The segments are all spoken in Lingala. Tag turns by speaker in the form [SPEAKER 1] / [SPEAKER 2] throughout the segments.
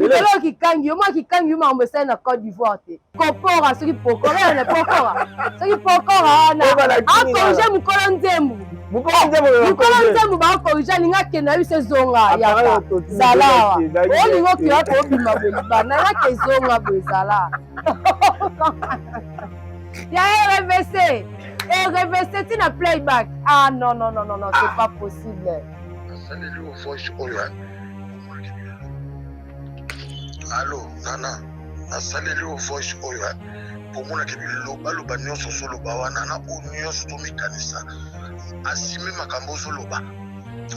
[SPEAKER 1] Likolo kikangi yo mwa kikangi yo makambo esali na Côte d'Ivoire te. Kopora soki pokora na pokora. Soki pokora wana. Akorige mokolo nzembo. Mokolo nzembo bakorige alinga akende na biso ezonga yaka. Zala awa. Olinga okeya kobima boye libanda yaka ezonga boye zala. Ya RVC. RVC tina playback. Ah non non non non non, c'est pas possible.
[SPEAKER 2] Nasaleli yo voice oyo. Allo nana, nasaleli yo voice oyo omonaki bilobaloba nyonso ozoloba wana na oyo nyonso tomikanisa asime makambo ozoloba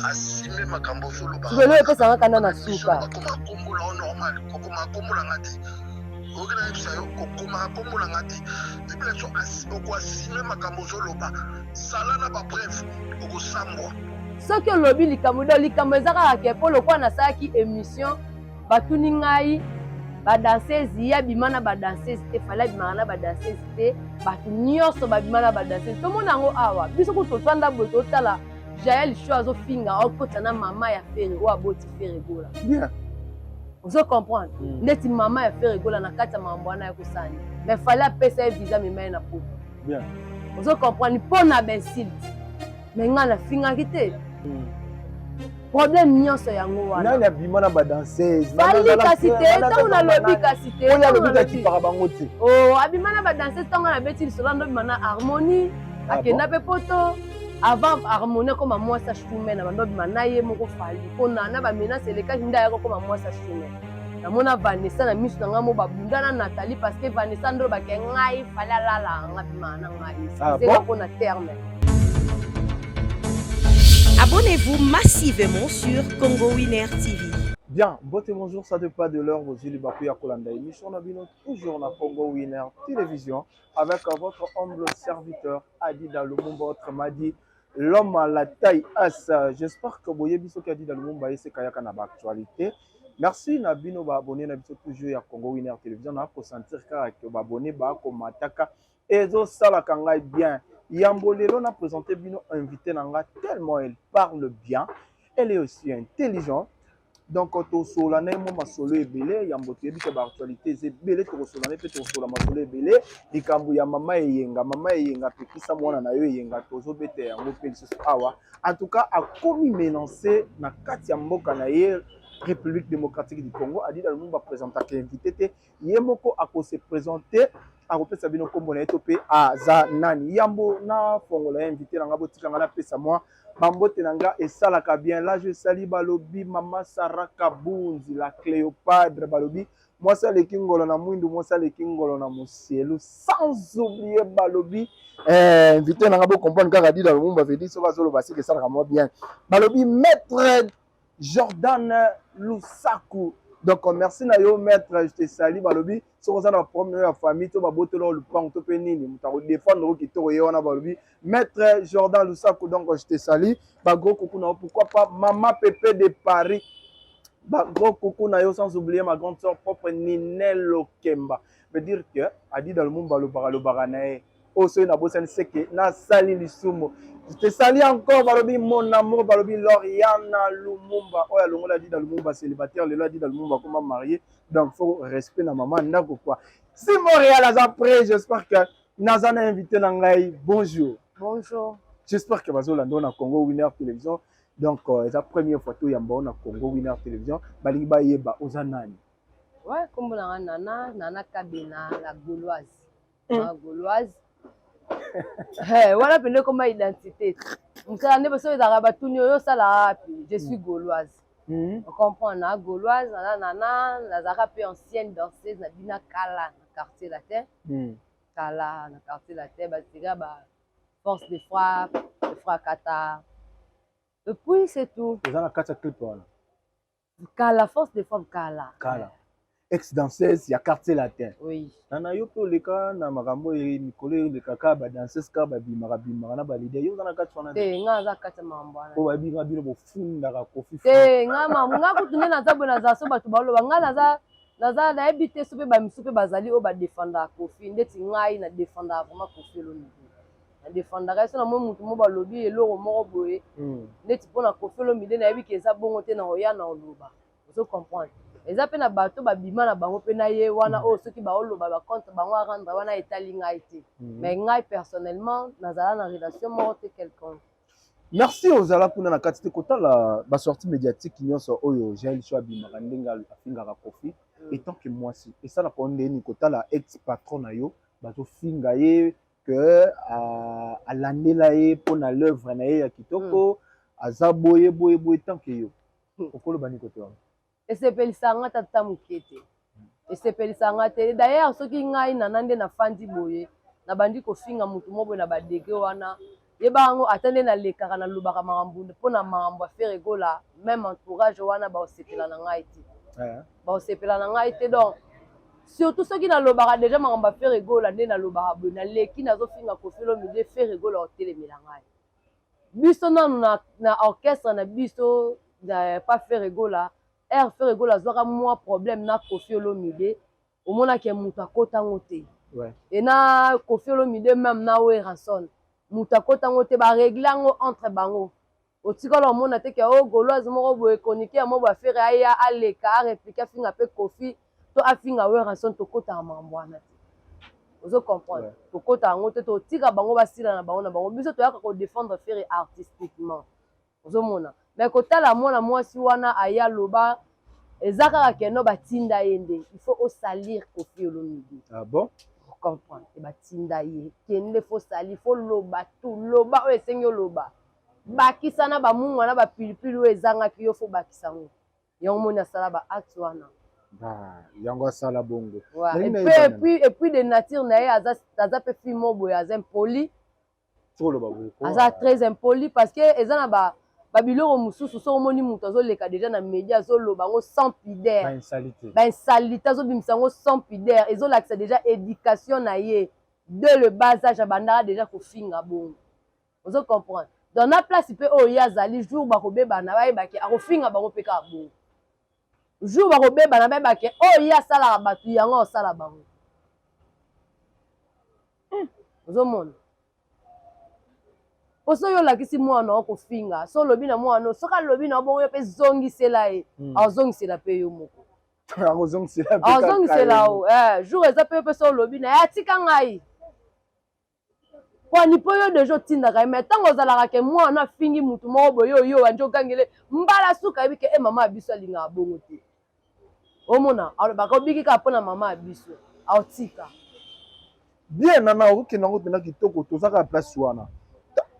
[SPEAKER 2] asime makambo ozoloba
[SPEAKER 1] sikoyo epesanga kanda na suka
[SPEAKER 2] bakoma kombola o normal kokoma kombola nga te oyoki nayebisa yo kokoma kombola nga te ebila so okoasime makambo ozoloba sala na bapreuve okosambwa.
[SPEAKER 1] Soki olobi likambo donc likambo eza kaka ke po lokola nasalaki emission batuni ngai ba danseuse ye abima na ba danseuse te fale abimaka na ba danseuse te bato nyonso babima na ba danseuse tomona yango awa biso kutu tofanda boye totala Jael show azofinga okota na mama ya Ferre oyo aboti Ferre Gola
[SPEAKER 3] bien
[SPEAKER 1] ozo comprendre ndeti mama ya Ferre Gola na kati ya makambo wana ya kosani mais fale apesa ye visa mema ye na poto
[SPEAKER 3] bien
[SPEAKER 1] ozo comprendre mpo na bainsulte mais ngai nafingaki te problème nyonso yango wana
[SPEAKER 3] nani abima na badanseuse
[SPEAKER 1] Fally kasi te ntango nalobi kasi te
[SPEAKER 3] oyo alobi akipaka bango te
[SPEAKER 1] oh abima na badanseuse ntango nabeti lisolo ndobima na harmonie akenda mpe poto avant harmonie akoma mwasi ya shume na bando obima na ye moko Fally mpona na bamenace elekaki nde ayaka okoma mwasi ya shume namona Vanessa na miso na ngai mo babunda na Nathalie parce que Vanessa nde olobake ngai Fally alala nga bima na ngai excusez mpona terme.
[SPEAKER 4] Abonnez-vous massivement sur Congo Winner TV.
[SPEAKER 3] Bien, mbote bonjour, ça dépend de l'heure, vous allez bakuya kolanda émission na bino toujours na Congo Winner Télévision avec votre humble serviteur Adida Lumumba, autrement dit l'homme à la taille as. J'espère que boyebi soki Adida Lumumba eseka yaka na ba actualité. Merci na bino ba abonné na biso toujours ya Congo Winner Télévision na ko sentir kaka que ba abonné ba ko mataka ezosalaka ngai bien. Yambo lelo na présenter bino invité na nga tellement elle parle bien, elle est aussi intelligente. Donc tosola na ye mwa masolo ebele yambo toyebi ke baactualité eza ebele tokosola na ye mpe tokosola masolo ebele likambo ya mama Eyenga. Mama Eyenga apekisa mwana na yo Eyenga, tozobeta yango mpe lisusu awa. En tout cas akomi menacé na kati ya mboka na ye République démocratique du Congo. Adida Lumumba présentaka invité te, ye moko akose présenter, akopesa bino nkombo na ye to mpe aza nani. Yambo na fongola ye invité na nga, botika nga napesa mwa bambote na nga esalaka bien. Là je salue balobi mama Sarah Kabunzi la Cléopâtre, balobi mwasi aleki ngolo na mwindu, mwasi aleki ngolo na mosielu, sans oublier balobi invité na nga bo comprendre kaka Adida Lumumba veut dire soki azoloba sika esalaka mwa bien. Balobi maître Jordan Lusaku, donc merci na yo maître, je te salue. Balobi soki oza na problème ya famille to babotela yo lupango to mpe nini, moto akodefendre yo kitoko ye wana, balobi maître Jordan Lusaku, donc je te salue. Ba gros coucou na yo, pourquoi pas mama Pepe de Paris, ba gros coucou na yo, sans oublier ma grande sœur propre Ninel Lokemba. Veut dire que Adida Lumumba lobaka lobaka na ye oyo soki nabosani seke nasali lisumu. Je te salue encore balobi mon amour, balobi Loriana Lumumba oyo alongola Adida Lumumba célibataire, lelo Adida Lumumba akoma marié, donc faut respect na mama ndako quoi. Si Montréal aza prêt, j'espère que naza na invité na ngai. Bonjour.
[SPEAKER 1] Bonjour.
[SPEAKER 3] J'espère que bazolanda na Congo Winner Télévision. Donc eza première fois toyamba na Congo Winner Télévision, balingi bayeba oza nani.
[SPEAKER 1] Ouais, kombo na nga Nana, Nana Kabena la Gauloise. La Gauloise. Hey, wana pende koma identité. Mosala nde boso ezalaka batuni oyo osala wapi, je suis gauloise. On comprend na gauloise, na nana, nazalaka mpe ancienne danseuse na bina kala na quartier latin. Kala na quartier latin, batika ba force de frappe, de fracata. Et puis c'est tout.
[SPEAKER 3] Oza na kati ya clip wana.
[SPEAKER 1] Kala force de frappe kala.
[SPEAKER 3] Kala. Ex danseuse ya quartier latin.
[SPEAKER 1] Oui.
[SPEAKER 3] Nana yo mpe oleka na makambo oyo mikolo elekaka ba danseuse kaka babimaka bimaka na ba leader, yo oza na kati wana
[SPEAKER 1] te? Nga naza kati ya makambo wana.
[SPEAKER 3] Oyo babinga bino bofundaka Kofi.
[SPEAKER 1] Te, nga nga kutu nde naza boye, naza so bato baloba nga naza naza nayebi te so mpe bamisu mpe bazali oyo badefendaka Kofi ndeti ngai na defendaka vraiment Kofi Olomide. Na defendaka ye so namoni motu mo balobi eloko moko boye ndeti mpona Kofi Olomide, nayebi ke eza bongo te na koya na koloba. Ozo comprendre? Eza mpe na bato babima na bango mpe na ye wana, oyo soki baoloba bacompte bango arendre wana, etali ngai te. Mais ngai personnellement, nazala na relation moko te quelconque.
[SPEAKER 3] Merci. Ozala kuna na kati te kotala basortie médiatique nyonso oyo Jael Show abimaka, ndenge afingaka Kofi. Étant que mwasi, esalaka ndeni kotala ex patron na yo bazofinga ye ke alandela ye mpona l'œuvre na ye ya kitoko, aza boye boye boye? Tant que yo, okoloba nini kote wana?
[SPEAKER 1] Esepelisaka nga tata moke te, esepelisaka nga te. D'ailleurs, soki ngai nana nde nafandi boye, nabandi kofinga motu mo boye na badegré wana, yeba yango, ata nde nalekaka nalobaka makambo mpona makambo ya Ferre Gola, même entourage wana baosepela na ngai te, baosepela na ngai te. Donc surtout soki nalobaka déjà makambo ya Ferre Gola, nde nalobaka boye, naleki nazofinga Kofi Olomide, Ferre Gola otelemela ngai. Biso nanu na orchestre na biso pa Ferre Gola, air Ferre Gola azwaka mwa problème na Kofi Olomide, omonaki moto akotango te. E na Kofi Olomide, même na Werrason, moto akotango te, barégler yango entre bango. Otikala omona te ke o Gauloise moko boye, chroniqueur ya moko boye, affaire aya, aleka, arépliquer, afinga mpe Kofi to afinga Werrason. Tokotaka makambo wana te, ozo comprendre? Tokota yango te, totika bango basila na bango na bango. Biso toyaka kodéfendre Ferre artistiquement, ozomona? Mais kotala mwana mwasi wana aya loba, eza kaka keno batinda ye nde il faut osalir Kofi Olomide.
[SPEAKER 3] Ah bon?
[SPEAKER 1] Comprendre te, batinda ye, kende faut salir, faut loba tu, loba oyo esengi oloba, bakisa na bamungwa na bapilipili oyo ezangaki yo, faut bakisa yango. Yango moni asala baacte wana.
[SPEAKER 3] Yango asala bongo.
[SPEAKER 1] Et puis de nature na ye, aza mpe fille mo boye, aza impoli, aza très impoli, parce que eza na babiloko mosusu, soki omoni moto azoleka déjà na média, azoloba yango sans pudeur, bainsalite, azobimisa yango sans pudeur, ezolakisa déjà éducation na ye. Dès le bas âge abandaka déjà kofinga bongo, ozo comprendre? Donc na place mpe oyo ye azali, jour bakobebana, bayebaki akofinga bango mpe kaka bongo. Jour bakobebana, bayebaki oyo ye asalaka bato, yango asala bango, ozomona? Po soki olakisi mwana okofinga, so olobi na mwana, soki alobi na bongo, yo mpe zongisela ye, azongisela mpe yo moko. Azongisela o jour eza mpe yo mpe so olobi na ye, atika ngai kwani, mpo yo déjà otindaka ye. Mais ntango ozalaka ke mwana afingi mutu moko boye, oyo wandi ogangele mbala suka, ayebi ke e mama ya biso alingaka bongo te. Omona, alobaka obiki kaka mpona mama ya biso, aotika.
[SPEAKER 3] Bien, nana, okokende yango mpenza kitoko. Toza kaka place wana,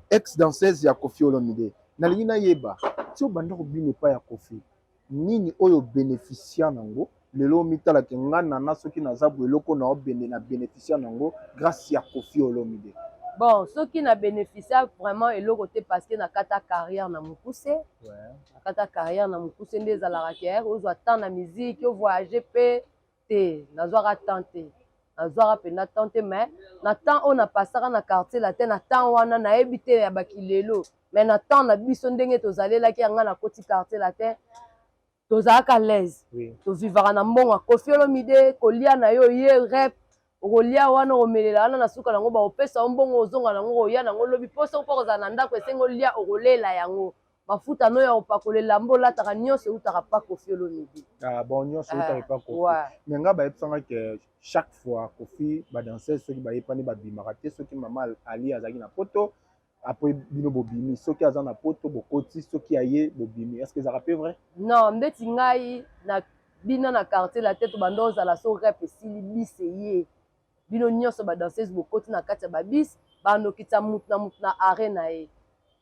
[SPEAKER 3] ex danseuse ya Kofi Olomide. Nalingi nayeba ti obanda kobina epai ya Kofi, nini oyo bénéficia nango lelo omitalaki nga nana, soki naza boye, eloko na obende na bénéficia nango grâce ya Kofi Olomide?
[SPEAKER 1] Bon, soki na bénéficia vraiment eloko te, parce que nakata carrière na mokuse. Nakata carrière na mokuse nde ezalaka ke ozwa temps na musique, ovoyage mpe te. Nazwaka temps te, nazwaka mpenza temps te. Mais na temps oyo napasaka na Quartier Latin, na temps wana nayebi te ya bakilelo, mais na temps na biso ndenge tozalelaki yanga, nakoti Quartier Latin, tozalaka l'aise, tovivaka na mbongo ya Kofi Olomide. Kolia na yo ye rep, okolia wana, okomelela wana, na suka nango baopesa yo mbongo, ozonga nango, oya nango lobi. Mpo soki mpo kozala na ndako, esengi olia, okolela yango, mafuta no ya kopakola, elamba olataka, nyonso eutaka pa Kofi Olomide.
[SPEAKER 3] Ah bon, nyonso eutaka epa Kofi? Mais nga bayebisanga ke chaque fois Kofi, badanseuse soki bayepani, babimaka te. Soki mama Ali azalaki na Poto, après bino bobimi. Soki aza na Poto, bokoti. Soki aye, bobimi. Est ce que ezalaka mpe vrai?
[SPEAKER 1] Non, ndeti ngai na bino na Quartier Latin, tobanda ozala so rep esili, bus eye, bino nyonso badanseuse bokoti na kati ya babus, bandokitisa mutu na mutu na arrêt na ye,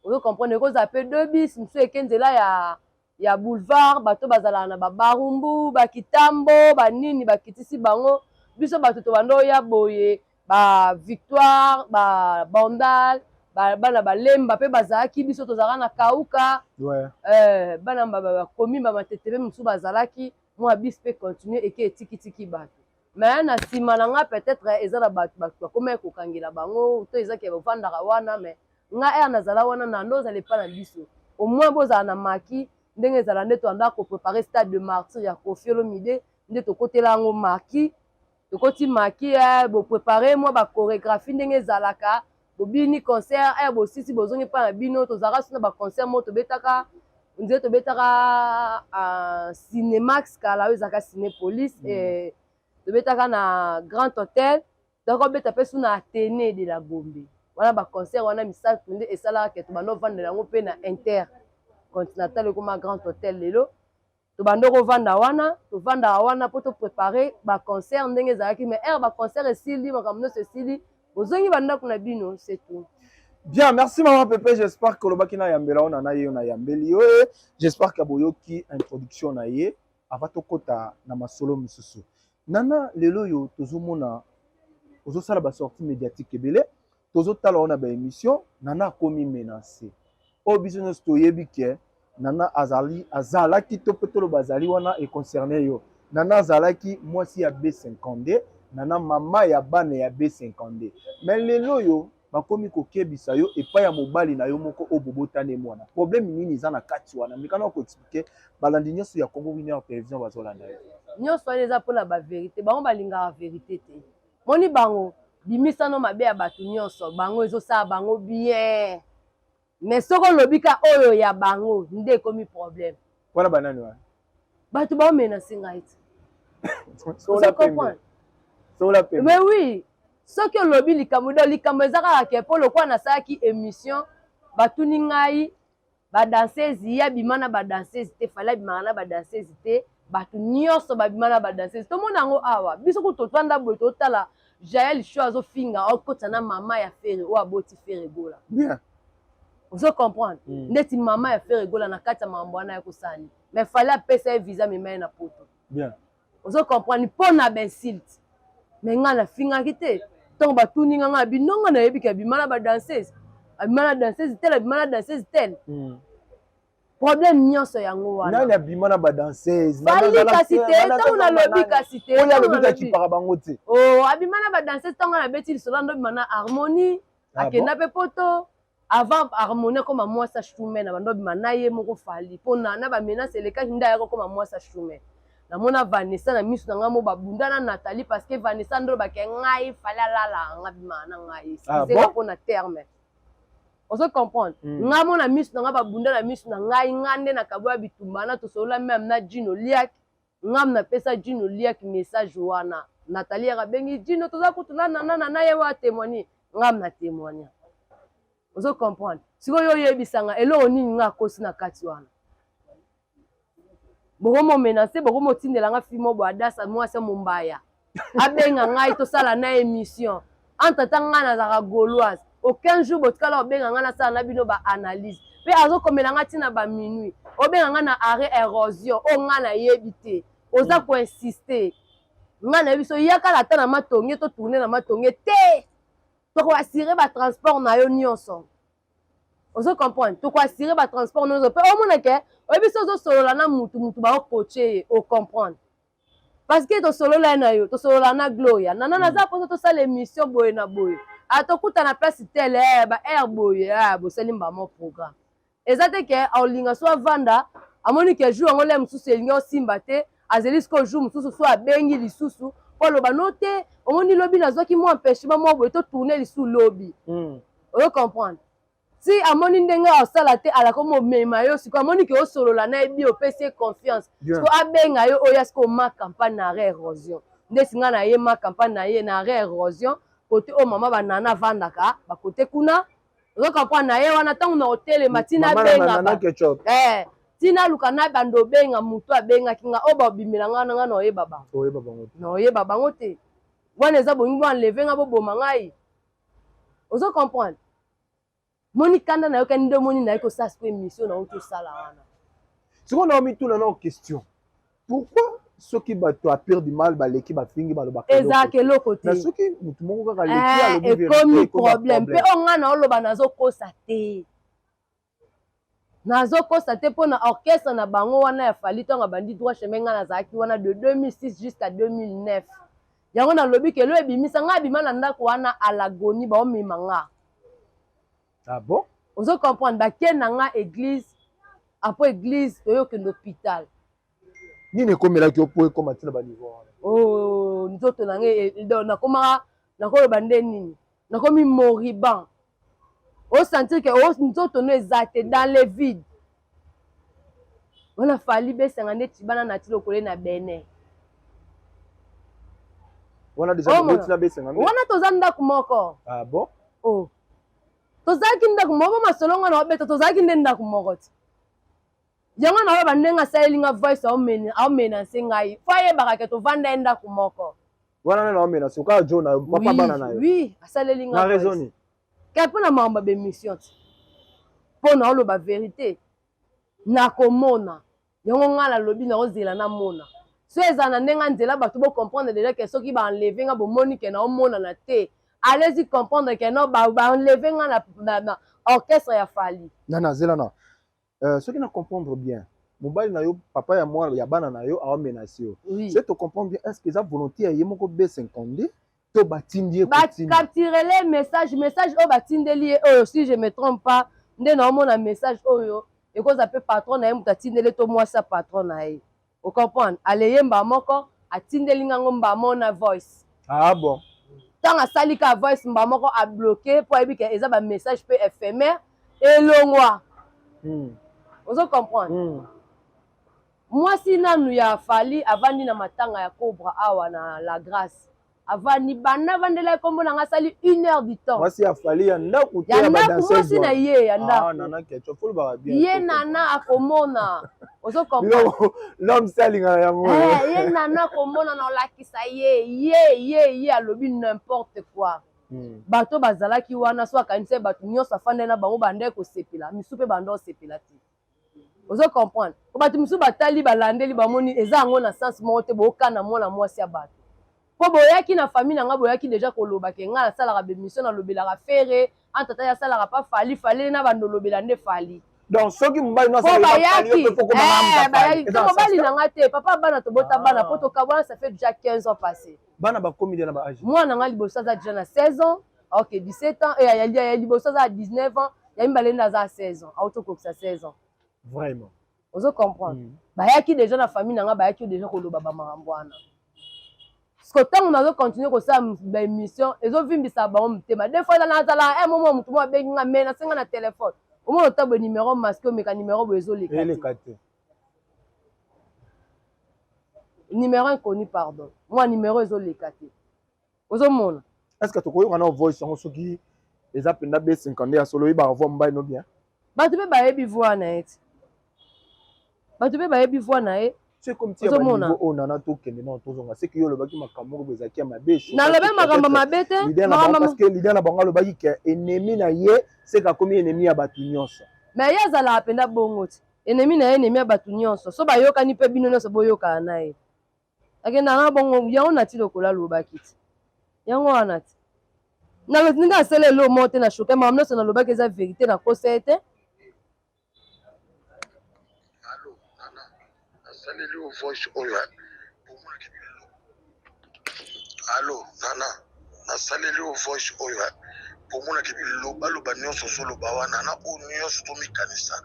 [SPEAKER 1] ozo comprendre? Ekozala mpe deux bus, mosusu eke nzela ya boulevard, bato bazalaka na babarumbu, bakitambo, banini, bakitisi bango. Biso bato tobanda oya boye, ba Victoire, ba Bandal, bana balemba mpe bazalaki, biso tozalaka na Kauka. Bana bakomi bamatete mpe mosusu bazalaki mwa bus mpe continue eke etikitiki bato. Mais na nsima na nga, peut-être eza na bato, bato bakomaki kokangela bango to ezaki bavandaka wana. Mais nga ere nazala wana, na ndo ozala epa na biso, au moins bozala na maki ndenge ezala nde toanda kopréparer Stade de Martyr ya Kofi Olomide, nde tokotela yango maki, tokoti maki, boprépare mwa bachorégraphie ndenge ezalaka, bobini concert, bosisi, bozongi mpa na bino. Tozalaka so na baconcert moko tobetaka. Nzela tobetaka uh, Cinemax kala oyo ezalaka Cinépolis. Eh, tobetaka na Grand Hôtel, tokobeta mpe su na Athénée de la Gombe. Wana baconcert wana misato nde esalaka ke tobanda ovandela yango mpe na Inter Continental, ekoma Grand Hôtel lelo. Tobanda kovanda wana, tovandaka wana mpo toprépare baconcert ndenge ezalaki. Mais heure baconcert esili, makambo nyonso esili, bozongi bandako na bino, c'est tout.
[SPEAKER 3] Bien, merci maman Pepe. J'espère que olobaki na yambela oyo na ye na yambeli yo. J'espère que boyoki introduction na ye avant tokota na masolo mosusu. Nana, lelo oyo tozomona ozosala basortie médiatique ebele, tozotala oyo na baémission. Nana akomi menacé. Oyo biso nyonso toyebi ke Nana azali, azalaki to mpe toloba azali wana econcerne yo. Nana azalaki mwasi ya B52, Nana mama ya bana ya B52. Mais lelo oyo bakomi kokebisa yo epai ya mobali na yo moko oyo bobotani mwana. Problème nini eza na kati wana? Mikana koexpliquer balandi nyonso ya Congo Winner Télévision bazolanda yo.
[SPEAKER 1] Nyonso wana eza mpona bavérité. Bango balingaka vérité te. Moni bango bimisano mabe ya bato nyonso, bango ezosala bango bien. Mais soki olobi ka oyo ya bango, nde ekomi problème.
[SPEAKER 3] Wana banani wana?
[SPEAKER 1] Bato baomenase ngai te.
[SPEAKER 3] Sola pembe. Sola pembe.
[SPEAKER 1] Mais oui, soki olobi likambo, do likambo eza kaka ke mpo lokola nasalaki émission, batuni ngai badanseuse ye abima na badanseuse te. Fally abimaka na badanseuse te. Bato nyonso babima na badanseuse, tomona yango awa. Biso kutu tovanda boye, totala Jael Show azofinga, akotisa na mama ya Ferre oyo aboti Ferre Gola.
[SPEAKER 3] Bien.
[SPEAKER 1] Ozo comprendre? Ndeti mama ya Ferre Gola na kati ya makambo wana ya kosani, mais Fally apesa ye visa, mema ye na Poto.
[SPEAKER 3] Bien.
[SPEAKER 1] Ozo comprendre? Mpo na bainsulte. Mais ngai nafingaki te. Ntango batuni nga, ngai bino, nga nayebi ke abima na badanseuse, abima na danseuse tel, abima na danseuse tel. Problème nyonso yango wana.
[SPEAKER 3] Nani abima na badanseuse?
[SPEAKER 1] Fally kasi te. Ntango nalobi kasi te.
[SPEAKER 3] Oyo alobi kakipaka bango te.
[SPEAKER 1] Oh, abima na badanseuse. Ntango nabeti lisolo, ando abima na Harmonie. Akenda mpe Poto avant Harmonie akoma mwasi ya Shume. Na bando abima na ye moko Fally mpona na bamenace elekaki, nde ayaka okoma mwasi ya Shume. Namona Vanessa na miso na ngai mo babunda na Nathalie, parce que Vanessa ndo olobaki ngai Fally alala nga, bimaka na ngai. Excuse nga mpona terme. Ozo comprendre? Ngai mo na miso na ngai babunda na miso na ngai. Ngai nde nakaboya bitumba wana. Tosolola même na Jino Liak. Ngam napesa Jino Liak message wana. Nathalie yaka abengi Jino, toza kutu na nana na ye oyo atémoigne. Ngam na témoigne. Ozo comprendre? Sikoyo oyebisanga eloko nini nga akosi na kati wana? Bokomomenacer, bokomotindela nga fimo bo Adasa mwasi ya mombaya abenga ngai tosala na émission. Entre temps ngai nazalaka gauloise. Aucun jour botikala obenga ngai nasala na bino baanalyse. Mpe azokomela ngai ntina baminuit, obenga ngai na arrêt érosion oyo ngai nayebi te. Oza koinsiste. Ngai nayebi so yakala ata na Matonge, totourne na Matonge te, tokoassure batransport na yo nyonso. Ozo comprendre? Tokoassure batransport nyonso. Mpe omona ke oyebi so ozosolola na mutu, mutu baokoche ye, ocomprendre, parce que tosolola ye na yo, tosolola na Gloria nana. Naza mposa tosala émission boye na boye, atokuta na place tele, ba aire boye, bosali mbamo programme. Eza te ke aolinga so avanda, amoni ke jour yango le mosusu elingi osimba te, azeli sikoyo jour mosusu so abengi lisusu mpo aloba no te, omoni lobi nazwaki mwa empêchement moko boye, totourne lisusu lobi. Oyo comprendre? Si amoni ndenge asala te, alako momema yo. Sikoyo amoni ke osolola na ye bi, opesi ye confiance, sikoyo abenga yo oyo sikoyo ma campagne na arrêt érosion. Ndesi ngai na ye ma campagne na ye na arrêt érosion, kote oyo mama banana avandaka bakote kuna. Ozo comprendre? Na ye wana ntango na otelema ntina abenga, ntina aluka na bando obenga motu abengaki nga oyo babimela ngai na ngai na oyeba bango, na oyeba bango te. Wana eza bolingi boenlever nga, boboma ngai. Ozo comprendre? Moni kanda nayokani nde omoni naye kosala siko émission na oyo tosala wana.
[SPEAKER 3] Sikoyo na mituna na question: pourquoi soki bato apire du mal baleki, bafingi, balobaka?
[SPEAKER 1] Ezalaka eloko te.
[SPEAKER 3] Na soki motu moko kaka leki, alobi,
[SPEAKER 1] ekomi problème. Mpe oyo ngai na oloba, nazokosa te, nazokosa te. Mpo na orchestre na bango wana ya Fally, ntango abandi droit chemin, ngai nazalaki wana de 2006 jusqu'à 2009. Yango nalobi ke elo ebimisa ngai abima na ndako wana alagoni, baomema nga.
[SPEAKER 3] Ah bon?
[SPEAKER 1] Ozo comprendre? Bakei na nga église, après église toyokende hôpital.
[SPEAKER 3] Nini ekomelaki yo po ekóma ntina baniveau wana?
[SPEAKER 1] Oh, nzoto na ngai nakomaka, nakoloba nde nini, nakomi moribond. Osentir ke nzoto no eza te, dans le vide. Wana Fally besanga nde tibana na ti lokole na Benin.
[SPEAKER 3] Wana deja boboti na besanga.
[SPEAKER 1] Wana toza ndako moko.
[SPEAKER 3] Ah bon?
[SPEAKER 1] Oh. Tozalaki ndako moko masolo nga na obeta tozalaki nde ndako moko ti. Yango na ba ndenge asaleli nga voice aomenase ngai. Fo ayebaka ke tovanda ye ndako moko.
[SPEAKER 3] Wana nani aomenase okaka jo na papa bana na yo.
[SPEAKER 1] Oui, asaleli nga.
[SPEAKER 3] Na raison ni.
[SPEAKER 1] Kaka mpo na makambo ya bemission ti. Mpo na oloba verite. Nakomona. Yango nga nalobi naozela namona. So ezala na ndenge ya nzela bato bo comprendre dejà que soki ba enlever nga bomoni que naomonana te. Allez-y comprendre que non ba, ba enlever nga na, na, na orchestre ya Fally.
[SPEAKER 3] Nana zela na soki na comprendre bien mobali na yo papa ya mwana ya bana na yo aomenace yo.
[SPEAKER 1] Oui.
[SPEAKER 3] Soki to comprendre bien est ce que eza volonté ya ye moko B52 to batindi ye kotinda?
[SPEAKER 1] Bacapturele message, message oyo batindeli ye oyo si je me trompe pas nde naomona message oyo ekozala mpe patron na ye moto atindeli to mwasi ya patron na ye. O comprendre? Aleye mbala moko atindeli nga ngo mbala moko na voice.
[SPEAKER 3] Ah bon?
[SPEAKER 1] Ntango asali ka voice mbala moko a bloquer mpo ayebi ke eza ba message mpe éphémère elongwa. Ozo comprendre? Mwasi nanu ya Fally avandi na matanga ya Cobra awa na La Grace. Avandi banda avandela ye kombo na nga asali une heure du temps.
[SPEAKER 3] Mwasi ya Fally ya ndaku te
[SPEAKER 1] ya ba danseuse. Mwasi na ye ya ndaku.
[SPEAKER 3] Ah nana ketchup faut ba bien.
[SPEAKER 1] Ye nana akomona. Ozo comprendre?
[SPEAKER 3] L'homme salinga yango.
[SPEAKER 1] Eh ye nana akomona na olakisa ye ye ye ye alobi n'importe quoi. Bato bazalaki wana so akanisa bato nyonso afandaki na bango bandaki kosepela, misusu pe banda osepela te. Ozo comprendre? Po bato mosusu batali balandeli bamoni eza yango na sens moko te bokana mwana mwasi ya bato. Po boyaki na famille na nga boyaki deja koloba ke nga nasalaka ba emission nalobelaka Ferre, en tata ye asalaka pa Fally, Fally na bando lobela nde Fally.
[SPEAKER 3] Donc soki mobali no asalaka
[SPEAKER 1] Fally yo pe faut koma nga Fally. Eza mobali na nga te, papa bana tobota bana po tokabwana ça fait déjà 15 ans passé.
[SPEAKER 3] Bana bakomi deja na ba age.
[SPEAKER 1] Mwana nga liboso aza deja na 16 ans. Ok, 17 ans, eh, ya liboso aza 19 ans, ya mibale nde aza 16 ans, auto kokisa 16 ans.
[SPEAKER 3] Vraiment.
[SPEAKER 1] Ozo comprendre? Bayaki déjà na famille na nga, bayaki déjà koloba ba makambo wana. Parce que tango nazo continuer kosala ba émission, ezo vimbisa bango motema. Des fois nazala un moment mutu moko abengi nga mais nasenga na téléphone. Omona ota boye numéro masqué omeka numéro boye ezoleka te.
[SPEAKER 3] Eleka te.
[SPEAKER 1] Numéro inconnu pardon. Moi numéro ezoleka te. Ozomona?
[SPEAKER 3] Est-ce que tokoyoka na voice yango soki eza mpenza B52 ya solo oyebaka voix mobali no bien?
[SPEAKER 1] Bato mpe bayebi voix na ye ti. Bato mpe bayebi voix na ye.
[SPEAKER 3] C'est comme si ya niveau oyo nana tokende na tozonga c'est que yo olobaki makambo moko ezalaki ya mabe.
[SPEAKER 1] Nalobi makambo mabe te.
[SPEAKER 3] Leader na bango parce que leader na bango alobaki ke ennemi na ye c'est qu'akomi ennemi ya bato nyonso.
[SPEAKER 1] Mais ye azalaka mpenza bongo ti. Ennemi na ye ennemi ya bato nyonso. So bayokani mpe bino nyonso boyokana na ye. Akenda na bongo yango nati lokola alobaki ti. Yango wana ti. Nalobi ndenge asala eloko moko te na choqué makambo nyonso nalobaki eza vérité nakosa ye te.
[SPEAKER 2] Allo nana nasaleli yo voice oyo omonaki biloko. Allo nana nasaleli yo voice oyo omonaki bilobaloba nyonso ozoloba wana na oyo nyonso tomikanisa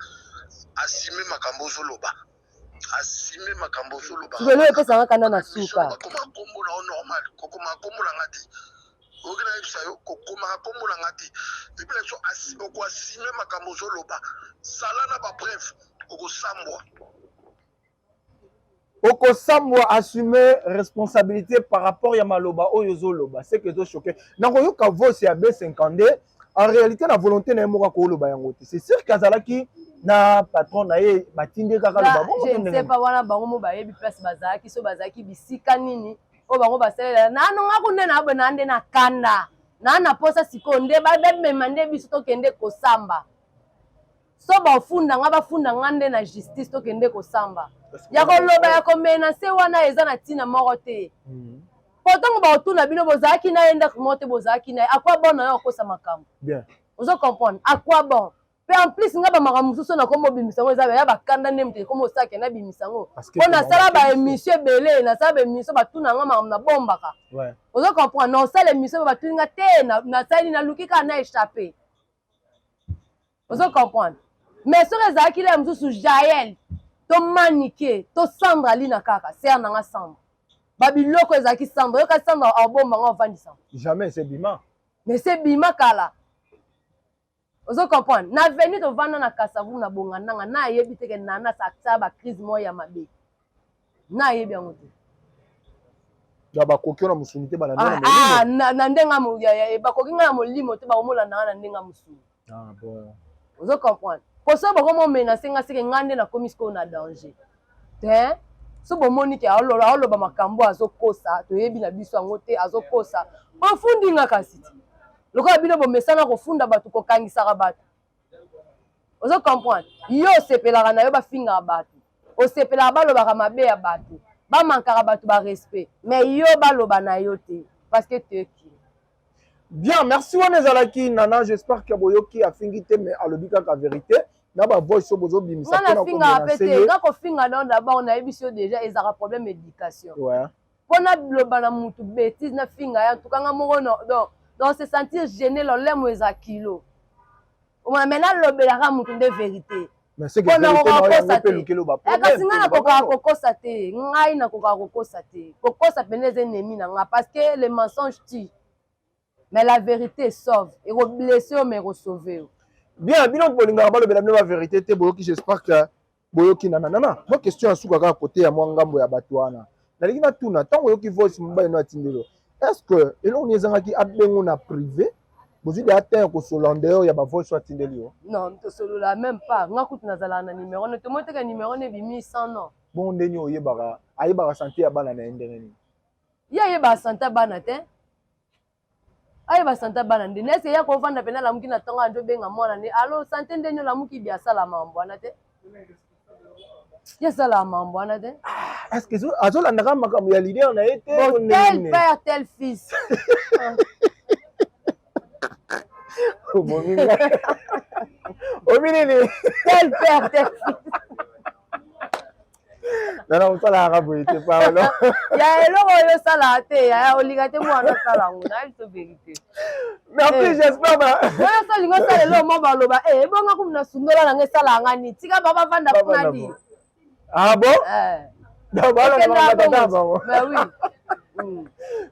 [SPEAKER 2] asime makambo ozoloba asime makambo ozoloba.
[SPEAKER 1] Sikoyo epesanga kanda na suka.
[SPEAKER 2] Bakoma kombo na yo normal kokoma kombo na nga te. Oyoki nayebisa yo kokomaka kombo na nga te. Epuis na biso okoasime makambo ozoloba. Zala na ba preuve okosambwa.
[SPEAKER 3] Okosambwa assumer responsabilité par rapport ya maloba oyo ozoloba ce que ezo choquer. Nakoyoka voice ya B52 en réalité na volonté na ye moko akoloba yango te. C'est sûr qu'azalaki na patron na ye batindi kaka loba bongo.
[SPEAKER 1] Je ne sais pas wana bango mo bayebi place bazalaki so bazalaki bisika nini oyo bango basalela nano nga kuna na boye na nde na kanda na na posa sikoyo nde bamema nde biso tokende kosamba so bafunda nga bafunda nga nde na justice tokende kosamba ya koloba ya komenase wana eza na ntina moko te po ntango bakotuna bino bozalaki na ye ndako moko te bozalaki na ye akwa bon na yo akosa makambo ozo comprendre akwa bon pe en plus nga ba makambo mosusu na komo bimisa ngo eza ya bakanda nde moto ekomo osake na bimisa ngo po nasala ba émission ebele nasala ba émission batuna nga makambo na bombaka ozo comprendre na osala émission batuni nga te nasali naluki kaka na échappe ozo comprendre mais soki ezalaki la mosusu Jael to Manike to Sandra Lina kaka sœur na nga Sandra ba biloko ezalaki Sandra yoka Sandra abomba nga ovandisa
[SPEAKER 3] jamais c'est bima
[SPEAKER 1] mais c'est bima kala. Ozo comprendre? Na avenue tovanda na Kasavubu na Bongandanga na ayebi te ke Nana asala ba crise moko ya mabe. Na ayebi yango te.
[SPEAKER 3] Ya bakoki yo na mosuni te balanda na
[SPEAKER 1] ah, ah, na, na ndenge bakoki ngai na molimo te bakomolanda ngai na ndenge ya mosuni.
[SPEAKER 3] Ah, bon.
[SPEAKER 1] Ozo comprendre? Po soki bakomomenase ngai seke ngai nde nakomi sikoyo na danger. Te so bomoni ke aoloba makambo azokosa toyebi na biso yango te azokosa bofundi nga kasi ti lokola bino bomesana kofunda bato kokangisaka bato ozo comprendre yo osepelaka na yo bafingaka bato osepelaka balobaka mabe ya bato bamankaka bato ba respect mais yo baloba na yo te parce que tu es qui?
[SPEAKER 3] Bien, merci wana ezalaki Nana, j'espère que boyoki afingi te mais alobi kaka vérité na ba voice oyo bozobimisa
[SPEAKER 1] nga nafingaka mpe te nga kofinga donc d'abord nayebisi yo déjà ezalaka problème éducation
[SPEAKER 3] ouais.
[SPEAKER 1] mpo naloba na mutu bêtise nafinga ye antuka nga moko no, donc donc se sentir gêné lolemo eza kilo omona mais nalobelaka mutu nde vérité
[SPEAKER 3] mpo
[SPEAKER 1] nakoka kokosa te eh, kasi ngai nakokaka kokosa te ngai nakokaka kokosa te kokosa mpenza eza ennemi na ngai parce que le mensonge tue mais la vérité sauve ekoblesse yo mais ekosauve yo.
[SPEAKER 3] Bien bino bolingaka balobela bino ba vérité te boyoki j'espère que boyoki nana nana mwa question ya suka kaka kote ya mwa ngambo ya bato wana nalingi natuna ntango oyoki voice mobali no atindelo est ce que eloko nini ezangaki abengo na privé bozwi deja temps ya kosolola en dehors ya ba voice oyo atindeli yo?
[SPEAKER 1] Non, tosolola même pas. Nga kutu nazalaka na numero ne tomoni te ke numero ne ebimi sans nom.
[SPEAKER 3] Bongo ndenge nini oyebaka ayebaka sante ya bana na ye ndenge nini?
[SPEAKER 1] Ye ayebaka sante ya bana te. Ayeba sante ya bana nde nese ye akovanda pena alamuki na ntongo andi obenga mwana ne alo sante ndeni olamuki bi asala mambo wana te. Ye asalaka mambo wana te.
[SPEAKER 3] Ah, est-ce que azolandaka makambo ya leader na ye te?
[SPEAKER 1] Bon, tel père tel fils.
[SPEAKER 3] Obomi ngai. Obi nini?
[SPEAKER 1] Tel père tel fils.
[SPEAKER 3] Nana osalaka boye te pardon.
[SPEAKER 1] Ya eloko oyo osalaka te yaya olinga te mwana asala yango nayebi so verité.
[SPEAKER 3] Merci eh. J'espère ba.
[SPEAKER 1] Oyo so olinga osala eloko moko baloba eh ebonga kumu na sundola nanga esalaka nga nini tika ba bavanda kuna di.
[SPEAKER 3] Ah bon?
[SPEAKER 1] Eh.
[SPEAKER 3] Donc bala na batata bango.
[SPEAKER 1] Ben oui. Mm.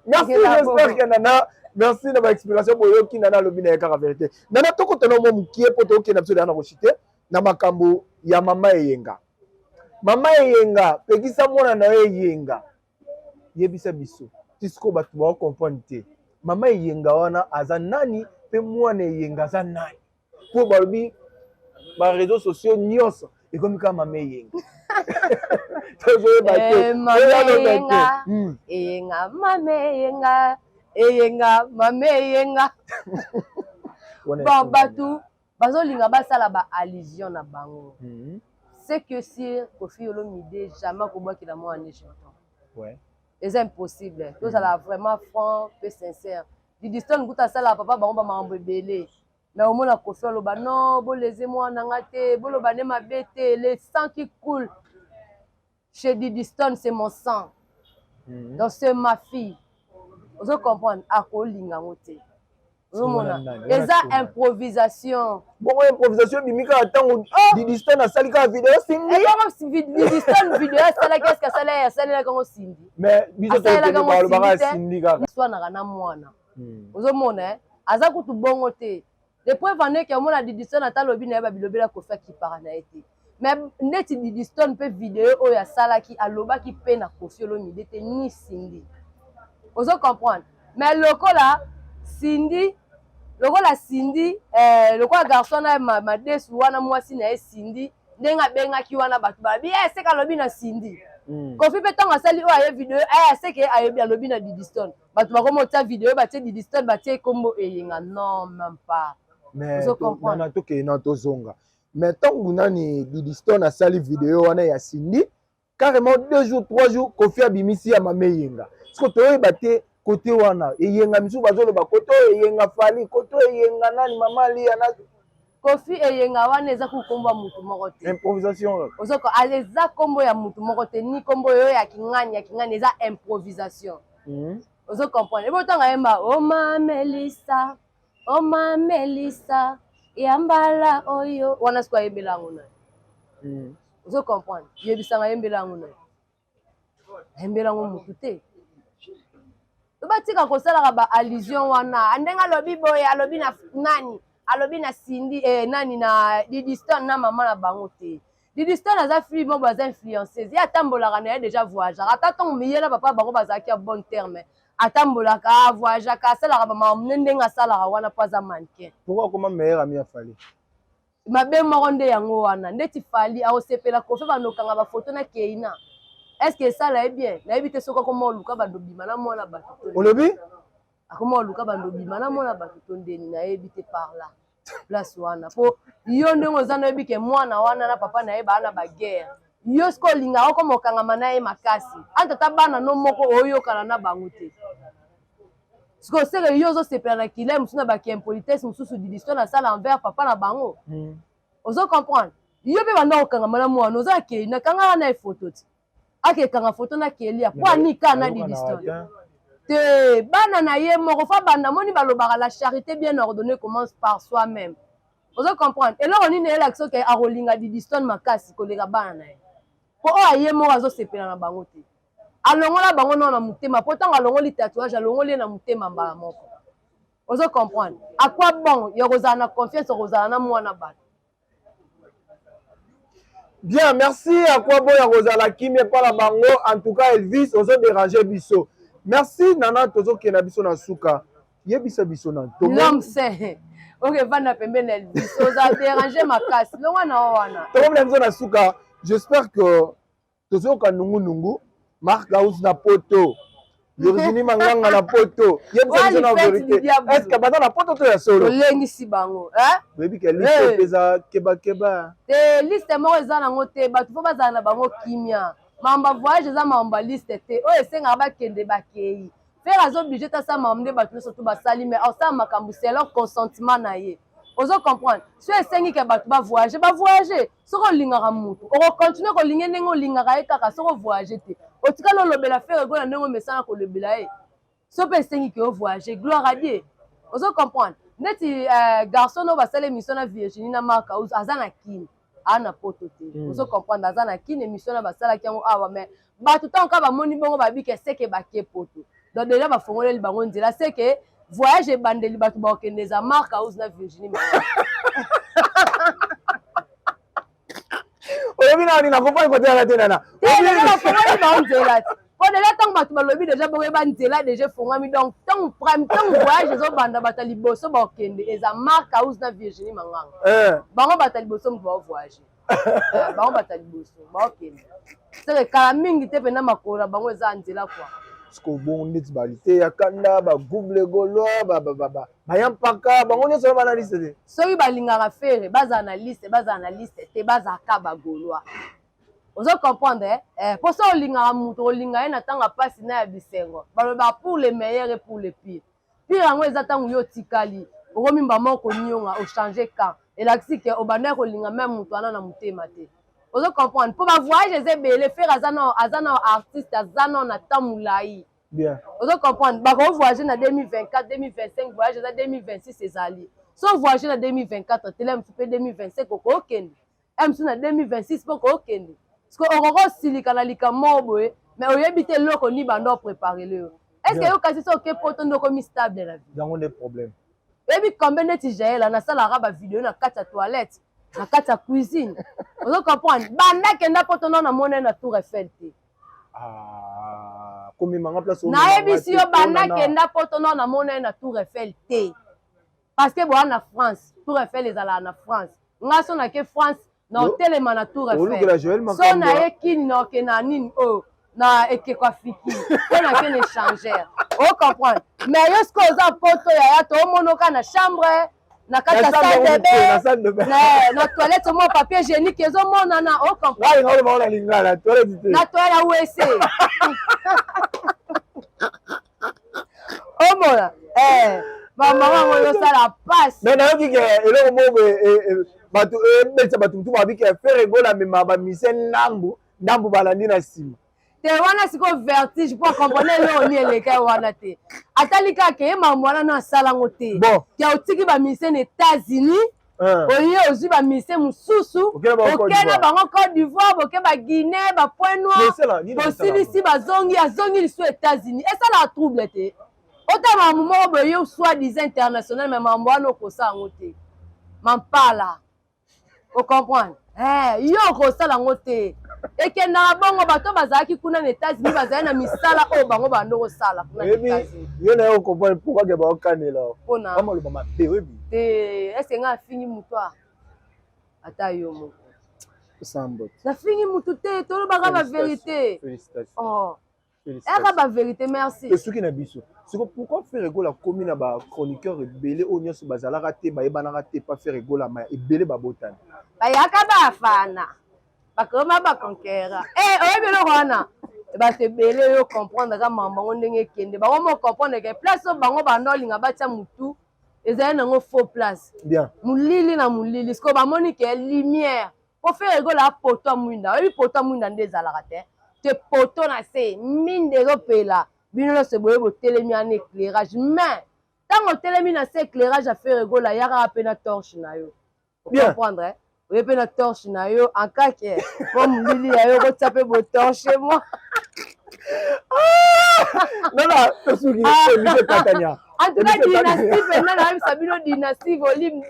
[SPEAKER 3] Merci j'espère que Nana merci na ba explication boyoki Nana alobi na ye kaka vérité. Nana tokotana mwa mokie po tokende biso deja na kochite na makambo ya mama Eyenga. Mama Eyenga, pekisa mwana na yo Eyenga. Yebisa biso. Tisiko bato ba comprendre te. Mama Eyenga wana aza nani pe mwana Eyenga aza nani? Po balobi ba réseaux sociaux nyonso ekomi kaka mama Eyenga. Tozoyeba te.
[SPEAKER 1] Eh, mama Eyenga, Eyenga, mama Eyenga, Eyenga, mama Eyenga. Bon, bato bazolinga basala ba allusion na bango. Mm -hmm. C'est que sur Koffi Olomide jamais akobwakela mwana ne chanton.
[SPEAKER 3] Ouais.
[SPEAKER 1] Eza impossible. Tozala mm. vraiment franc pe sincère. Didi Stone kuta asala papa bango ba makambo ebele. Mais omona Koffi aloba non, boleze mwana nga te, boloba ne mabe te, le sang qui coule chez Didi Stone c'est mon sang. Mm -hmm. Donc c'est ma fille. Ozo comprendre akolinga ngo te. Ozomona eza improvisation.
[SPEAKER 3] Bongo improvisation ebimi kaka ntango ah! Didi Stone asali kaka video Cindy.
[SPEAKER 1] Ebongo Didi Stone video asalaki est-ce que asalaki asalelaki yango Cindy?
[SPEAKER 3] Mais biso toyebaka balobaka Cindy kaka.
[SPEAKER 1] Swanaka na mwana. Hmm. Ozomona eh? Aza kutu bongo te. Le preuve en est que omona Didi Stone ata alobi na ye babilobela Koffi akipaka na ye te. Mais ndeti Didi Stone pe video oyo asalaki alobaki pe na Koffi Olomide te ni Cindy. Ozo comprendre? Mais lokola Cindy lokola Cindy eh, lokola garçon na madesu wana mwasi na ye Cindy ndenge abengaki wana bato babi eh, seke alobi na Cindy. Mm. Koffi pe ntango asali oyo aye video eh, seke ayebi alobi na Didi Stone. Bato bakoma otia video batie Didi Stone batie kombo Eyenga non même pas.
[SPEAKER 3] Mais nana tokende na tozonga. Mais ntango nani Didi Stone asali video wana ya Cindy carrément 2 jours 3 jours Koffi abimisi ya mama Eyenga. Siko toyeba te kote wana Eyenga misusu bazoloba kote oyo Eyenga Fally kote oyo Eyenga nani mama Aliya na
[SPEAKER 1] Koffi Eyenga wana eza ku kombo ya mutu moko te.
[SPEAKER 3] Improvisation.
[SPEAKER 1] Ozoko eza kombo ya mutu moko te ni kombo oyo ya kingani ya kingani eza improvisation. Mm. Ozo comprendre. Ebo tanga yemba o ma Melissa, o ma Melissa ya mbala oyo wana siko ayembela yango na. Mm. Ozo comprendre. Yebisanga yembela yango na. Ayembela yango mutu te. Batika kosalaka ba allusion wana ndenge alobi boye alobi na nani. Alobi na Cindy eh, nani na Didistone na mama na bango te. Didistone aza fille moko aza influenceuse. Ye atambolaka na ye déjà voyageaka. Ata ntango ye na papa bango bazalaki ya bon terme. Atambolaka, voyageaka, asalaka ba makambo ne ndenge asalaka wana po aza mannequin.
[SPEAKER 3] Pourquoi akoma meilleur ami ya Fally?
[SPEAKER 1] Mabe moko nde yango wana. Ndeti Fally akosepela Koffi abanda kokanga ba photo na Keyna. Est-ce que esala ye bien? Nayebi te soki akoma koluka bando bima na mwana bato to.
[SPEAKER 3] Olobi?
[SPEAKER 1] Akoma koluka bando bima na mwana bato to ndeni nayebi te par là. Place wana po yo ndenge oza nayebi ke mwana wana na papa na ye baa na ba guerre. Yo sikoyo olingaka okoma kokangama na ye makasi. Entre ata bana no moko oyokana na bango te. Sikoyo seke yo ozosepela na kila mosusu na ba impolitesse mosusu Didistone asala envers papa na bango. Ozo comprendre? Yo pe banda kokangama na mwana oza akei na kanga na ye photo ti. Ake kanga photo na Kelia po anika na Didistone. Te bana na ye moko fa banda moni balobaka la charité bien ordonnée commence par soi-même. Ozo comprendre? Eloko nini elakisa ke akolinga Didistone makasi koleka bana na ye. Po oyo aye moko azosepela na bango te. Alongola bango nao na motema po ntango alongoli tatouage alongoli ye na motema mbala moko. Ozo comprendre? À quoi bon ya kozala na confiance ya kozala na mwana bato?
[SPEAKER 3] Bien, merci à quoi bon ya kozala kimia epa na bango. En tout cas Elvis ozo déranger biso. Merci Nana, tozokenda biso na suka. Yebisa biso na
[SPEAKER 1] l'homme saint. Ok, vanda pembeni na Elvis, oza déranger makasi. Longwa na wana.
[SPEAKER 3] Tokomona biso na suka. J'espère que tozoyoka nungunungu Marc House na poto, Virginie Manganga na poto. Yebisa biso na vérité. Est-ce que baza na poto to ya solo?
[SPEAKER 1] Tolengisi bango, hein?
[SPEAKER 3] Oyebi ke liste eza keba keba.
[SPEAKER 1] Te liste moko eza nango te, bato fo bazala na bango kimia. Makambo ya voyage eza makambo ya liste te. Oyo esengaka bakende bakei. Ferre aza obligé te asala makambo nde bato nyonso tu basali, mais asala makambo selon consentement na ye. Ozo comprendre? Soki esengi ke bato ba voyager, ba voyager. Soki olingaka mutu, oko continuer kolinga ye ndenge olingaka ye kaka soki o voyager te. Otikali olobela Ferre Gola ndenge omesana kolobela ye. Soki pe esengi ke o voyager, gloire à Dieu. Ozo comprendre? Neti garçon oyo basala émission na Virginie na Marc House aza na Kin. Aza na poto te. Ozo comprendre? Aza na Kin, émission na basalaki yango awa mais bato ntango kaka bamoni bongo babike seke bake poto. Donc déjà bafongoleli bango nzela seke voyage ebandeli bato bakokende eza Marc House na Virginie Manganga.
[SPEAKER 3] Oyebi nani na comprendre kote wana te nana.
[SPEAKER 1] Te déjà bafongoli bango nzela te. Po déjà ntango bato balobi déjà boyeba nzela déjà efongwami donc ntango prime ntango voyage ezobanda bato ya liboso bakokende eza Marc House na Virginie Manganga. Bango bato ya liboso moto baovoyage. Bango bato ya liboso bakokende. Seke kala mingi te mpena makolo na bango eza nzela quoi.
[SPEAKER 3] Siko bongo ndeti balite ya kanda ba gouble gaulois ba ba ba baya mpaka bango nyonso ba na liste te.
[SPEAKER 1] Soki balingaka Ferre bazala na liste, bazala na liste te, bazalaka ba gaulois. Ozo comprendre eh? Po soki olingaka moto olinga ye na ntango ya pasi na ya bisengo. Balobaka pour le meilleur et pour le pire. Pire yango eza ntango yo otikali okomi mbama okonionga ochange camp. Elakisi ke obandaki kolinga meme moto wana na motema te. Ozo comprendre? Po ba voyage eza ebele, Ferre aza na aza na artiste aza na na temps molayi.
[SPEAKER 3] Bien.
[SPEAKER 1] Ozo comprendre? Bako voyager na 2024, 2025 voyage eza 2026 ezali. So voyager na 2024 tele mosusu pe 2025 okokende. Mosusu na 2026 pe okokende. Parce que okoki osilika na likambo moko boye, mais oyebi te eloko nini bando préparer yo. Est-ce que yo kasi so oke poto nde okomi stable na vie?
[SPEAKER 3] Yango nde problème.
[SPEAKER 1] Oyebi combien neti Jael nasalaka ba video na kati ya toilette, na kati ya cuisine. Ozo comprendre? Banda kenda poto nao namona ye na Tour Eiffel te.
[SPEAKER 3] Ah, komemanga place
[SPEAKER 1] nayebisi yo banda kenda poto nao namona ye na Tour Eiffel te. Parce que boa na France, Tour Eiffel ezalaka na France. Nga so nake France na otelema na Tour Eiffel. So na ye kini na oke na nini oyo na ekeko afiki to na ke na échangeur. O comprendre? Mais yo sikoyo oza poto yaya to omonoka na chambre na kati ya salle de bain, na toilette omona papier hygiénique ezomonana, o comprendre? Na toilette ya WC. Omona mama yango ezosala pasi.
[SPEAKER 3] Mais nayoki ke eloko moko boye bato ebetisa bato motu babi ke Ferre Gola amema bamise ndambu ndambu balandi na nsima.
[SPEAKER 1] Te wana sikoyo vertige po comprendre eloko nini eleka ye wana te. Atali kaka ye makambo wana na asala yango te.
[SPEAKER 3] Bon.
[SPEAKER 1] Ke otiki ba musiciens na États-Unis, oye ozwi ba musiciens mosusu, oke na bango Côte d'Ivoire, boke ba Guinée, ba Point Noir, bosilisi bazongi, azongi lisusu États-Unis. Esalaka trouble te. Otala makambo moko boye yo soi-disant international, mais makambo wana okosala yango te. Mampala. O comprendre? Eh, yo okosala yango te. Ekendaka bongo bato bazalaki kuna na États-Unis bazali na misala oyo bango bando kosala kuna na États-Unis.
[SPEAKER 3] Yo na yo comprendre pourquoi ke baokanela.
[SPEAKER 1] Pona
[SPEAKER 3] bamaloba mabe oyebi.
[SPEAKER 1] Te, est-ce que nga afingi moto a? Ata yo moko.
[SPEAKER 3] Sambo.
[SPEAKER 1] Nafingi moto te, tolobaka ba vérité.
[SPEAKER 3] Félicitations.
[SPEAKER 1] Oh. Eka ba vérité, merci.
[SPEAKER 3] Esuki na biso. Siko pourquoi Ferre Gola akomi na ba chroniqueur ebele oyo nyonso bazalaka te, bayebanaka te pa Ferre Gola, ma ebele babotani.
[SPEAKER 1] Bayaka bafana. Bakoma ba conquérant. Eh, oyebi eloko wana? Bato ebele yo comprendre ka makambo yango ndenge ekende. Bango mo comprendre ke place oyo bango banda olinga batia mutu ezali nango faux place.
[SPEAKER 3] Bien.
[SPEAKER 1] Molili na molili. Siko bamoni ke lumière. Po Ferre Gola poto ya mwinda. Oyebi poto ya mwinda nde ezalaka te. Te poto na se, minda ezopela. Bino nyonso boye botelemi wana éclairage. Mais ntango otelemi na se éclairage ya Ferre Gola, yaka pe na torche na yo. Comprendre eh? Oye pe na torche na yo en cas que po molili ya yo okotia pe bo torche moi.
[SPEAKER 3] Non, non, tosuki, émission katanya.
[SPEAKER 1] En tout cas, dynastie pena nayebisa bino dynastie volume 2.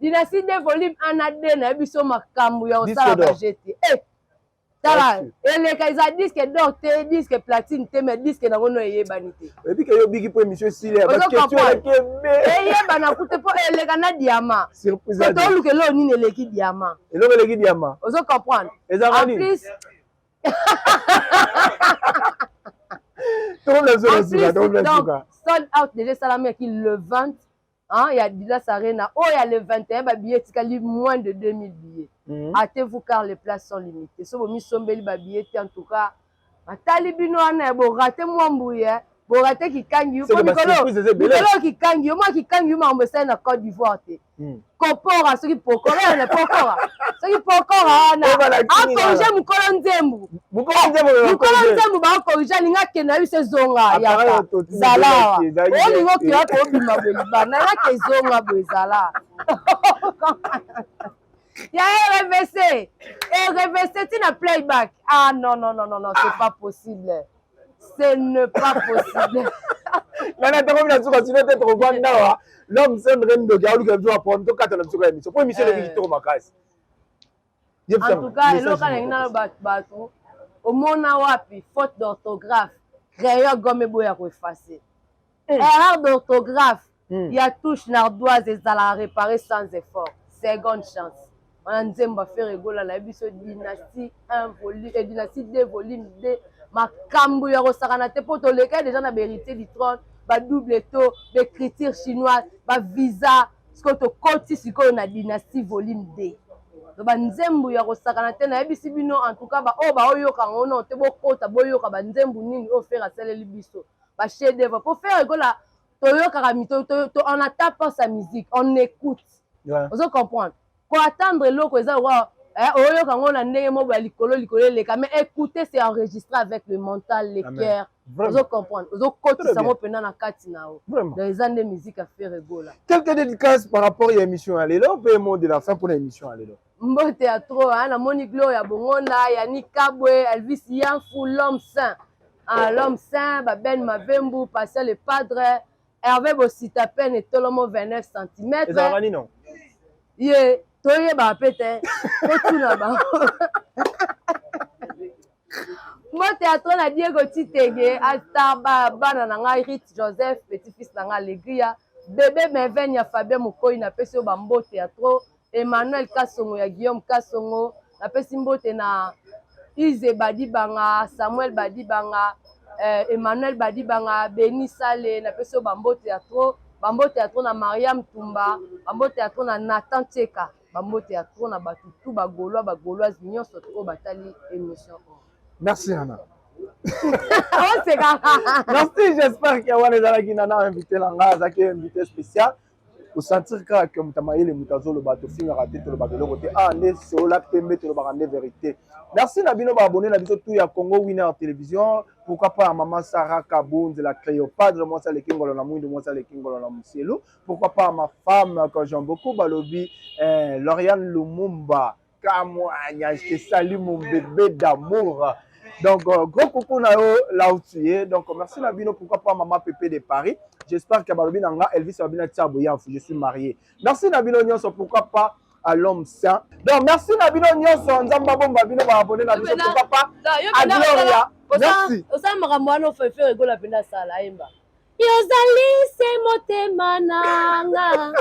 [SPEAKER 1] Dynastie 2 volume 1 na 2 nayebi biso makambo ya kosala ba jete. Eh! Tala, eleka eza disque d'or te, disque platine te, mais disque nango no eyebani te.
[SPEAKER 3] Oyebi ke yo biki po émission esili ya ba question eleki ebele.
[SPEAKER 1] Eyebana kute po eleka na diamant.
[SPEAKER 3] Surprise.
[SPEAKER 1] Po toluka eloko nini eleki diamant.
[SPEAKER 3] Eloko eleki diamant.
[SPEAKER 1] Ozo comprendre?
[SPEAKER 3] Ezalaka nini?
[SPEAKER 1] En plus
[SPEAKER 3] tokomna suka.
[SPEAKER 1] Sold out déjà esalamaki le 20 hein, ya Adidas Arena oyo ya le 21 ba billets etikali moins de 2000 billets. Hâtez-vous car les places sont limitées. So bomisombeli ba billets te en tout cas batali bino wana ya borate mwa mbuye borate kikangi yo po mikolo mikolo kikangi yo mwa kikangi yo makambo esali na Côte d'Ivoire te. Kopora soki pokora na pokora soki pokora wana akorige mokolo nzembo mokolo nzembo bakorige alingi akende na biso ezonga yaka zala awa olingi okeya kobima boye libanda yaka ezonga boye zala ya RVC RVC tina playback ah non non non non non c'est pas possible ce n'est pas possible.
[SPEAKER 3] Nana tokomi na suka sino te tokovanda awa l'homme sendre ndoki aoluka biso apone tokata na biso ya émission po émission eleki kitoko makasi.
[SPEAKER 1] En tout cas eloko nalingi naloba bato omona wapi faute d'orthographe crayon gomme eboya koefface erreur d'orthographe ya touche na ardoise ezalaka réparé sans effort seconde chance wana nzembo ya Ferre Gola nayebi biso dynastie 1 volume eh, dynastie 2 volume 2 makambo ya kosakana te mpo tolekaki déjà na baheritier du trône ba double taux baécriture chinoise ba visa sikoyo tokoti sikoyo na dynastie volume 2 donc banzembo ya kosakana te nayebisi bino en tout cas baoyo baoyoka yango no te bokota boyoka banzembo nini oyo Ferre asaleli biso ba chef d'œuvre mpo Ferre Gola toyokaka on attend pas sa musique on écoute. Ozo comprendre ko attendre eloko eza lokola oyoka yango na ndenge moko ya likolo likolo eleka mais écouter c'est enregistrer avec le mental le cœur ozo comprendre ozokotisa yango mpenza na kati na yo donc eza nde musique ya Ferre Gola.
[SPEAKER 3] Quelques dédicaces par rapport ya émission ya lelo mpe mot de la fin mpona émission ya lelo.
[SPEAKER 1] Mbote ya trop hein, namoni Gloria Bongonda, Yannick Kabwe, Elvis Yanfu, l'homme saint. Ah, l'homme saint, ba Ben Mavembu, Patient le Padre, Hervé Bosita peine etolomo 29 cm.
[SPEAKER 3] Ezalaka nini non?
[SPEAKER 1] Ye toyebaka mpe te totuna bango. Mbote ya trop na Diego Titege, ata bana na ngai Rit Joseph, petit fils na ngai Alegria, bebe Merveille ya Fabien Mokoyi, napesi yo bambote ya trop. Emmanuel Kasongo ya Guillaume Kasongo, napesi mbote na Ize Badibanga, Samuel Badibanga, Emmanuel Badibanga, Beni Sale, napesi yo bambote ya trop, bambote ya trop na Mariam Tumba, bambote ya trop na Nathan Tcheka, bambote ya trop na bato tout ba Gaulois, ba Gauloise nyonso oyo batali émission oyo.
[SPEAKER 3] Merci Nana.
[SPEAKER 1] Oseka.
[SPEAKER 3] Merci, j'espère que wana ezalaki Nana invité na ngai, azalaki invité spécial. Osentir kaka ke moto ya mayele moto azoloba tofingaka te tolobaka eloko te ah nde solola pembe tolobaka nde vérité. Merci na bino ba abonné na biso tout ya Congo Winner Télévision, pourquoi pas maman Sarah Kabunz la Cléopâtre mwasi aleki ngolo na mwindu mwasi aleki ngolo na muselu, pourquoi pas ma femme que j'aime beaucoup balobi Lauriane Lumumba Kamwanya, je te salue mon bébé d'amour. Donc gros coucou na yo là où tu es. Donc merci na bino, pourquoi pas Mama Pépé de Paris. J'espère que balobi na nga Elvis Babina Tiabo Yanfu, je suis marié. Merci na bino nyonso, pourquoi pas à l'homme saint. Donc merci na bino nyonso, Nzamba bomba bino ba abonné na biso, pourquoi pas à Gloria. Merci.
[SPEAKER 1] Osala makambo wana ofefe egola mpenza, asala ayemba yozali se motema nanga,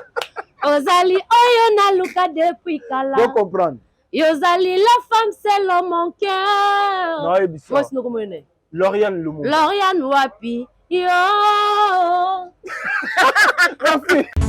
[SPEAKER 1] ozali oyo naluka depuis kala.
[SPEAKER 3] Bon comprendre.
[SPEAKER 1] Yozali la femme selon mon cœur.
[SPEAKER 3] Nayebi.
[SPEAKER 1] Mwasi nokomone.
[SPEAKER 3] Lauriane Lumumba.
[SPEAKER 1] Lauriane wapi yo.
[SPEAKER 3] Merci.